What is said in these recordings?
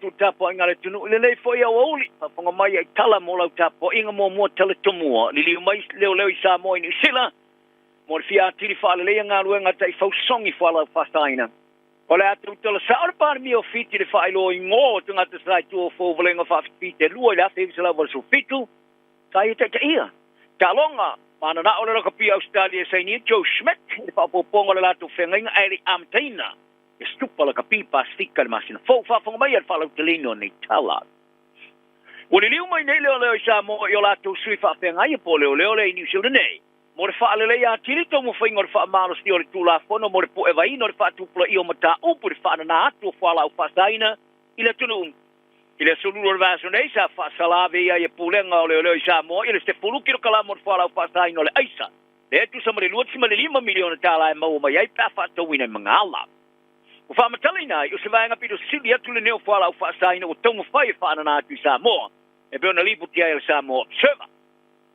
atu i le tapuaiga a le atunuu i lenei foi aoauli. Faafofoga mai ai tala mo lau tapuaiga muamua tala tomua. Liliu mai leoleo i Samoa i Niu Sila mo le fia atili faaleleia galuega a taifau sogi fualaau faasaina. O le a tautala sao le Palemia o Fiti i le faailoa igoa o tagata sa i tua o fouvalega faafitelua i le 1987 sa ia taitaia. Taaloga, mananao le lakapi Ausetalia e sainia Joe Schmidt i le faaopoopoga o le latou feagaiga ae le i amataina le Supa Lakapi Pasefika i le masina fou. Faafofoga mai a le faalauteleina o nei tala. Ua liliu mai nei leoleo i Samoa i o latou sui faafeagai po o leoleo lea i Niu Sila nei mo le faaleleia atili taumafaiga o le faamalosia o le Tulafono mo le puevaina o le faatupulaia o mataupu i le faanana atu o fualaau faasaina i le atunuu. I le aso Lua o le vaiaso nei sa faasalave ai e Pulega o Leoleo i Samoa i le 10 kilokalama o le fualaau faasaina o le aisa, lea e tusa ma le $2.5 miliona tala e maua mai ai pe a faatauina i magala. Ua faamatalaina ai o se vaega pito sili atu lenei o fualaau faasaina ua taumafai e faanana atu i Samoa e pei ona lipoti ai e le Samoa Observer.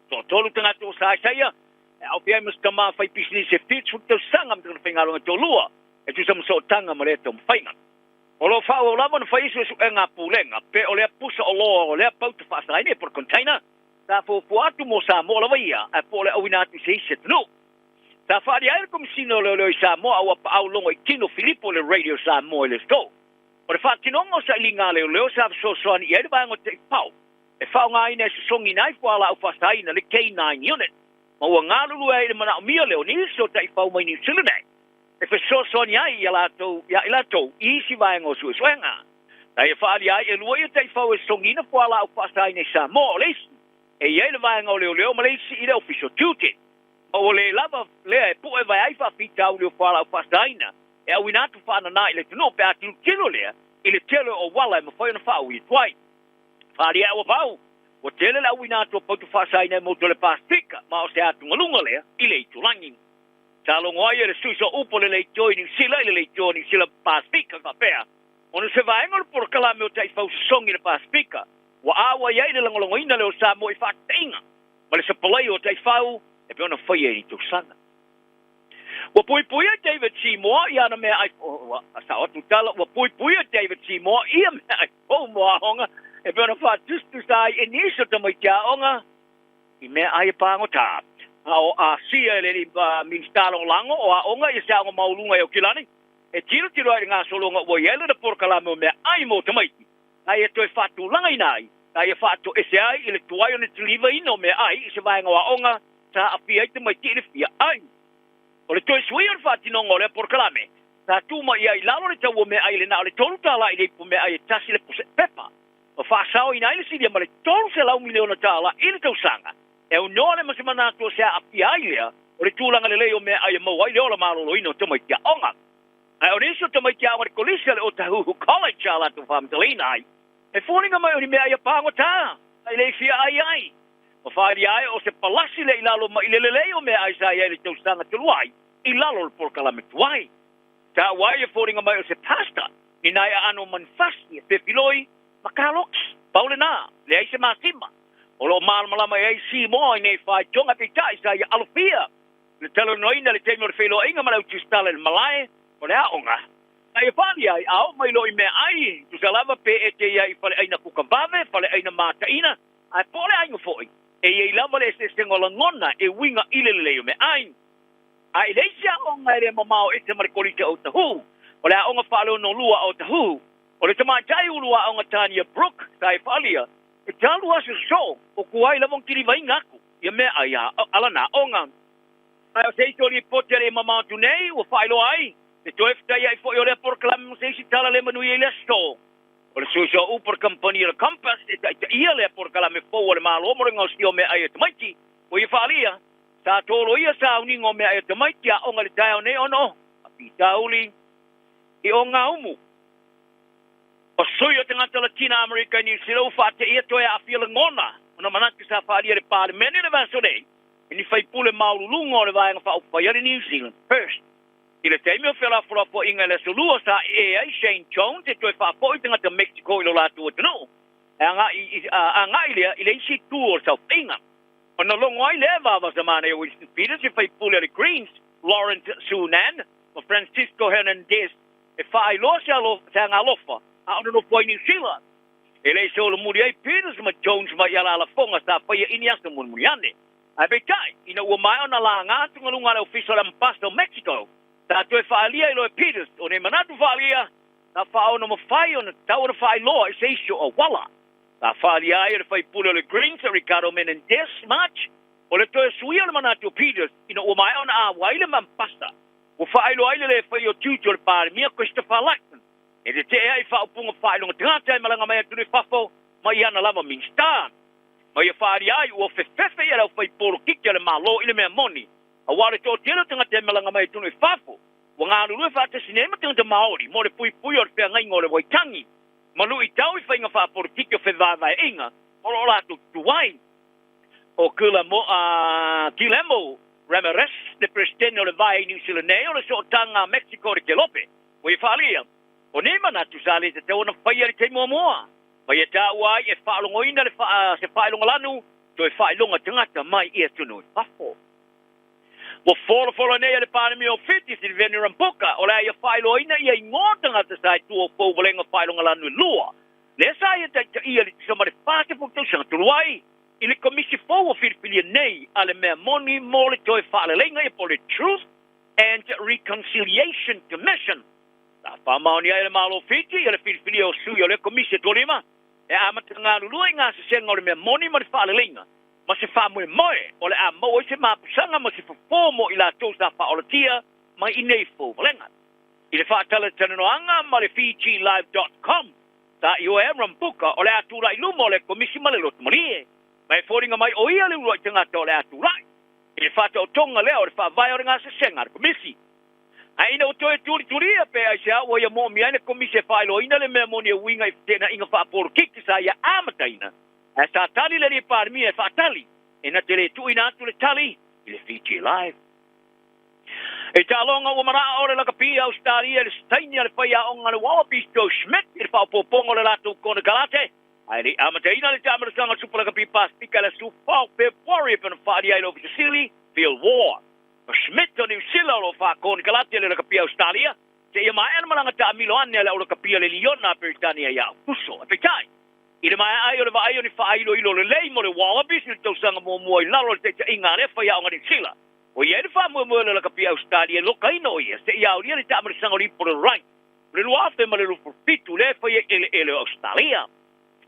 Toatolu tagata ua saesaia e aofia ai ma se tama fai pisinisi e 70 tausaga ma tana faigaluega toalua e tusa ma sootaga ma lea taumafaiga. O lo o faaauau lava ona fai suesuega a pulega pe o lea pusa oloa o lea pauta faasaina po o le container sa fuafua atu mo Samoa lava ia ae po o le auina atu i se isi atunuu. Sa faaalia ai le Komesina o Leoleo i Samoa a ua paau logo i tino Filipo i le Radio Samoa i le aso. O le faatinoga o sailiga a leoleo sa fesoasoani i ai le vaega o Taipau e faaaogaina e sosogiina ai fualaau faasaina le K9 Unit ma ua galulue ai i le manaomia lea o nisi o taifau mai Niu Sila nei e fesoasoani ai ia latou ia i latou i isi vaega o suesuega. Na ia faaalia ai e lua ia taifau e sosogiina fualaau faasaina i Samoa, o le isi e i ai le vaega o leoleo ma le isi i le Ofisa o Tiute. Ma ua le lava lea e puevae ai faafitauli o fualaau faasaina e auina atu faanana i le atunuu pe a tilotilo lea i le tele o auala e mafai ona faaui atu ai. Faaalia ua pau, ua tele le auina atu o pautu faasaina e motu o le Pasefika, ma o se atugaluga lea i le itulagi. Sa logo ai e le sui sooupu o le leitio i Niu Sila i le leitio o Niu Sila Pasefika faapea, ona o se vaega o le polokalame o taifau sosogi i le Pasefika, ua auai ai le lagolagoina lea o Samoa i faataitaiga ma le sapalai o taifau e pei ona faia i ni tausaga. Ua puipuia David Seymour i ana meaai, ua sao atu tala, ua puipuia David Seymour ia meaai fou mo aoga e pei ona faatusatusa ai e nisi o tamaiti aoga i meaai e pagota. A o Asia e le alii Minisita Lagolago o Aoga i se aoga maualuga i Aukilani e tilotilo ai i le gasologa ua i ai lana polokalame o meaai mo tamaiti na ia toe faatulagaina ai, na ia faatoese ai i le tuai o le kilivaina o meaai i se vaega o aoga sa aafia ai tamaiti i le fia ai. O le toe suia o le faatinoga o lea polokalame, sa tuu mai ai i lalo le tau o meaai i le na o le $3 i le ipu meaai e tasi le puse pepa, ma faasaoina ai le silia ma le $300 miliona i le tausaga, e aunoa lea ma se manatu o se aafia ai lea o le tulaga lelei o meaai e maua ai le ola maloloina o tamaiti aoga. Ae o nisi o tamaiti aoga i le kolisi a le Otahuhu College a latou faamatalaina ai, e foliga mai o ni meaai a pagota, a i le i fia ai ai. Ma faaalia ai o se palasi lea i lalo mai i le lelei o meaai sa i ai i le tausaga talu ai i lalo o le polokalame tuai. Taua ai e foliga mai o se pasta ni nai aano o manufasi e pepiloi ma kaloki. Pau lena, leai se masima. O lo o malamalama i ai Simoa i nei faitoga peitai sa ia alofia le talanoaina i le taimi o le feiloaiga ma le au tusitala i le malae o le aoga. Na ia faaalia ai, a oo mai loa i meaai, tusa lava pe e te i ai i faleaiga kuka vave, faleaiga mataina, ae po o le aiga foi, e i ai lava le eseesega o lagona e uiga i le lelei o meaai. A i le isi aoga e le mamao ese ma le Kolisi o Otahuhu, o le Aoga Faaleonolua a Otahuhu, o le tamaitai ulu aoga Tania Brook sa e faaalia, e talu aso sosoo o tuai lava ona kilivaina atu ia meaai a lana aoga. Ae o se isi o lipoti a le mamao atu nei ua faailoa ai le toe fetaiai foi o lea polokalame ma se isi tala le manuia i le aso. O le suisua upu o le kamupani o le Compass e taitaia lea polokalame fou a le Malo mo le gaosia o meaai a tamaiti, ua ia faaalia, sa toloia sauniga o meaai a tamaiti aoga i le taeao nei ona o faafitauli i Ogaumu. O sui o tagata Latina Amerika i Niu Sila ua faateia toe aafia lagona ona manatu sa faaalia i le Palemene i le vaiaso nei i ni faipule maualuluga o le Vaega Faaupufai a le New Zealand First. I le taimi o felafolafoaiga i le aso Lua sa ee ai Shane Jones e toe faafoi tagata Mexico i lo latou atunuu e agai lea i le isi itu o le saofaiga. Ona logo ai lea e vavasamana ia Winston Peters e faipule a le Greens, Lawrence Sunan ma Francisco Hernandez e faailoa se agaalofa. a o nonofo ai Niu Sila. E le i solomuli ai Peters ma Jones mai i alaalafoga sa faia i ni aso mulimuli ane. Ae peitai, ina ua maea ona laga atugaluga a le Ofisa o le Amapasa o Mexico, sa toe faaalia i loa e Peters o nei manatu faaalia sa faaono mafai ona tatau ona faailoa i se isi o auala. Sa faaalia ai e le faipule o le Greens a Ricardo Menendez March o le toe suia o le manatu o Peters ina ua maea ona āwai le Amapasa ua faailoa ai le le faia o tiute o le Palemia Christopher Luxon e tetee ai i faaupuga faailoga tagata e malaga mai atunuu i fafo ma i ana lava Minisita. Ma ia faaalia ai ua fefefe ia le aufai polokiki a le Malo i le mea moni, aua o le toatele o tagata e malaga mai atunuu i fafo ua galulue faatasi nei ma tagata Maori mo le puipui o le feagaiga o le Waitangi ma luitau i faiga faapolokiki o fevaevaeaiga o lo o latou tutu ai. O Guillermo Ramirez, le Peresetene o le Vae i Niu Sila nei o le Sootaga a Mexico i le Kelope, ua ia faaalia, o nei manatu sa le tatau ona faia i le taimi muamua, ma ia taua ai e faalogoina le se faailoga lanu toe faailoga tagata mai i atunuu i fafo. Ua folafolo nei e le Palemia o Fiti, Sitiveni Rambuka, o le a ia faailoaina ia igoa tagata sa i tua o pouvalega faailoga lanu e lua, lea sa ia taitaia i le tusa ma le 40 tausaga talu ai, i le Komisi fou ua filifilia nei a le mea moni mo le toe faaleleiga ia po o le Truth and Reconciliation Commission. Sa faamaonia ai e le Malo o Fiti ia le filifilia o sui o lea Komisi e toalima e amata galulue i gasesega o le mea moni ma le faaleleiga ma se faamoemoe o le a maua ai se mapusaga ma se fofo mo i latou sa faaolatia mai i nei fouvalega. I le faatalatalanoaga ma le FijiLive.com, sa ioe ai Rambuka o le a tulai i luma o le Komisi ma le loto malie, ma e foliga mai o ia le uluai tagata o le a tulai i le faataotoga lea o le faavae o le gasesega a le Komisi. Ae ina ua toe tulitulia pe aisea ua ia moomia ai le Komisi e faailoaina le mea moni e uiga i feteenaiga faapolokiki sa ia amataina, ae sa tali le Alii Palemia e faatali, e na te le tuuina atu le tali i le Fiji Live. I taaloga ua manao le lakapi a Ausetalia i le saini a le faiaoga a le Wallabies Joe Schmidt i le faaopoopoga o le latou konekarate, ae le i amataina le taamilosaga Super Lakapi Pasefika i le aso 14 o Fepuari e pei ona faaalia ai le Ofisa Sili Phil Waugh. O Schmidt o Niu Sila o lo o faakonekarate i le lakapi a Ausetalia seia maea le malaga taamilo ane a le aulakapi a le Liona a Peretania ia Aokuso. Ae peitai, i le maea ai o le vaai o ni faailoilo lelei mo le Wallabies i le tausaga muamua i lalo o le taitaiga a lea faiaoga Niu Sila, Ua i ai le faamoemoe o le lakapi Ausetalia e lokaina o ia seia aolia le taamilisaga o le ipu o le Right o le 2027 lea e fai ai eleele o Ausetalia.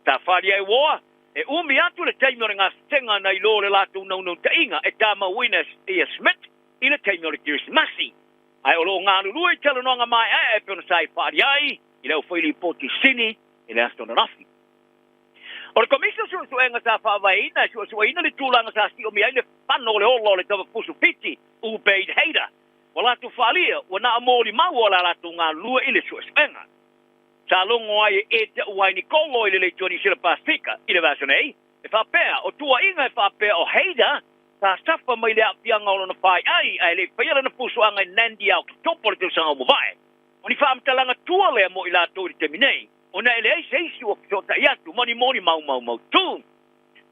Sa falia e Woa, e umi atu le taimi o le gasesega nai lo le latou naunautaiga e tamauina e Smith i le taimi o le Kerisimasi. Ae o lo o galulue i talanoaga maeaea e pei ona sa i faaalia ai i le aufailipoti sini i le aso ananafi. O le Komisi o Suesuega sa faavaeina e suesueina le tulaga sa siomia ai le fano o le ola o le tavapusu Fiti, Ubaid Haider. Ua latou faaalia, ua na o molimau o la latou galulue i le suesuega. Sa logo ai e Ed Wainikolo i le Leitio Niu Sila Pasefika i le vaiaso nei, e faapea, o tuuaiga e faapea o Haider sa safa mai le aafiaga o lona faiai ae le i faia lana fusuaga i Nandi ia Oketopa o le tausaga ua mavae. O ni faamatalaga tua lea mo i latou i le taimi nei. Ona e leai se isi ua fesootai atu ma ni molimau maumautu.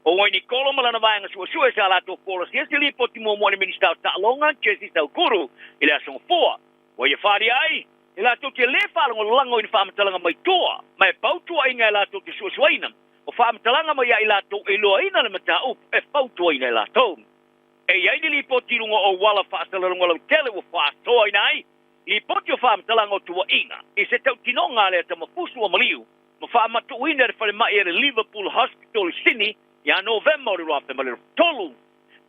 O Wainikolo ma lana vaega suesue sa latou folasia se lipoti muamua i le Minisita o Taaloga, Jesse Saukuru, i le Aso Gafua. Ua ia faaalia ai, e latou te lē faalagolago i ni faamatalaga mai tua, ma e fautuaina e latou te suesueina o faamatalaga mai ia i latou e iloaina le mataupu e fautuaina e latou. E i ai ni lipoti i luga o auala faasalalauga lautele ua faasoaina ai Lipoti o faamatalaga o tuuaiga i se tautinoga a le Tamafusu o Maliu ma faamatuuina e le falemai a le Liverpool Hospital i Sydney ia Novema o le 2023.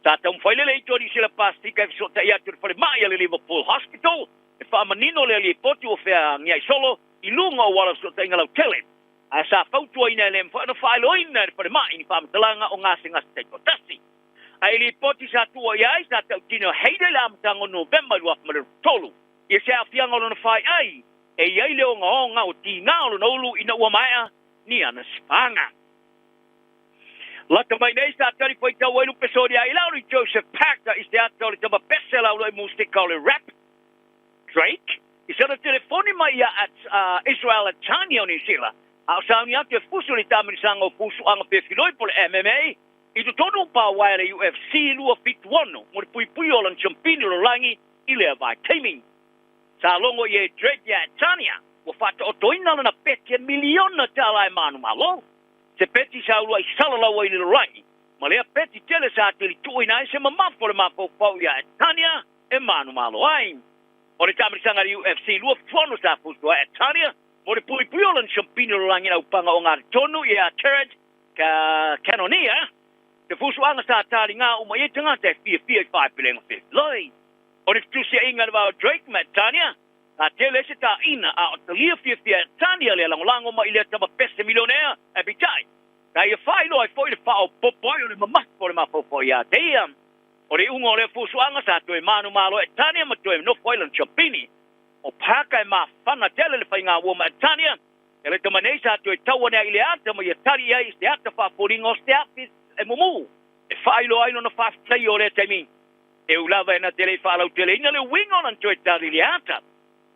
Sa taumafai le Leitio a Niu Sila Pasefika e fesootai atu i le falemai a le Liverpool Hospital e faamanino lea lipoti ua feagiai solo i luga o auala fesootaiga lautele, ae sa fautuaina e le mafai ona faailoaina e le falemai ni faamatalaga o gasegase taitoatasi. Ae i lipoti sa tuua i ai, sa tautino e Hayden i le amataga o Novema i 2023 ia se aafiaga o lona faiai e i ai le ogaoga o tiga o lona ulu ina ua maea ni ana sipaga. Lata mai nei sa tali faitau ai lupe solia i lau Joseph Packer i se ata o le tama pese lau loi musika o le rap Drake i sana telefoni mai ia at Israel Adesanya o Niu Sila a o sauni atu e fusu le taamilisaga o fusuaga fefiloi po le MMA I totonu o pāwae a le UFC 276 mo le puipuia o lana siampini o le lalagi i lea vaitaimi. Sa logo i ai Drake ia Adesanya. Ua faataotoina lana peti e miliona tala e manumalo. Se peti sa uluai salalau ai i le lalolagi, ma lea peti tele sa atili tuuina ai se mamafa o le mafaufau iā Etania e manumalo ai. O le taamilisaga a le UFC 2 fono sa fusu ai Etania mo le puipui o lana siampini o lalolagi i le aupaga ogatotonu iā Jared Cannonier, se fusuaga sa taliga uma i ai tagata e fiafia i faepelega felelei. O le fetusiaiga i le va o Drake ma Etania, sa tele ai se taina a o talia fiafia e Etania lea lagolago mai i lea tama pese milionea, ae peitai, sa ia faailoa ai foi le faaopoopo ai o le mamafa o le mafaufau ia te ia. O le iuga o lea fusuaga sa toe manumalo ai Etania ma toe nofo ai lana siampini. O Parker e mafana tele le faigāua ma Etania, e le tama nei sa toe tau ane ai i le ata ma ia tali i ai i se ata faafoliga o se afi e mumu e faailoa ai lona faafetai o lea taimi. E ui lava e na te le i faalauteleina le uiga o lana toe tali i le ata.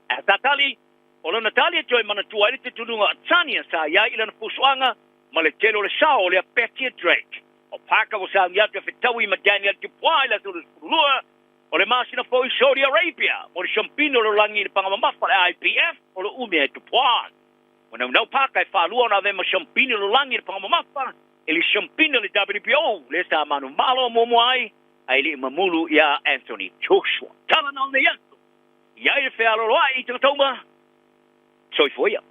Ae sa tali, o lana tali e toe manatua ai le tetunuga o Tania sa i ai i lana fusuaga ma le tele o le sao o lea Betty a Drake. O Parker ua sauni atu e fetaui ma Daniel Dubois i le aso 22 o le masina fou i Saudi Arabia mo le siampini o le lalolagi i le paga mamafa le IBF o lo o umia e Dubois. Ua naunau Parker e faalua ona avea ma siampini o le lalolagi i le paga mamafa i le siampini o le WBO lea sa manumalo muamua ai ae le i mamulu iā Anthony Joshua. Tala na o nei aso, i ai le fealoloai i tagata uma. Soifua ia.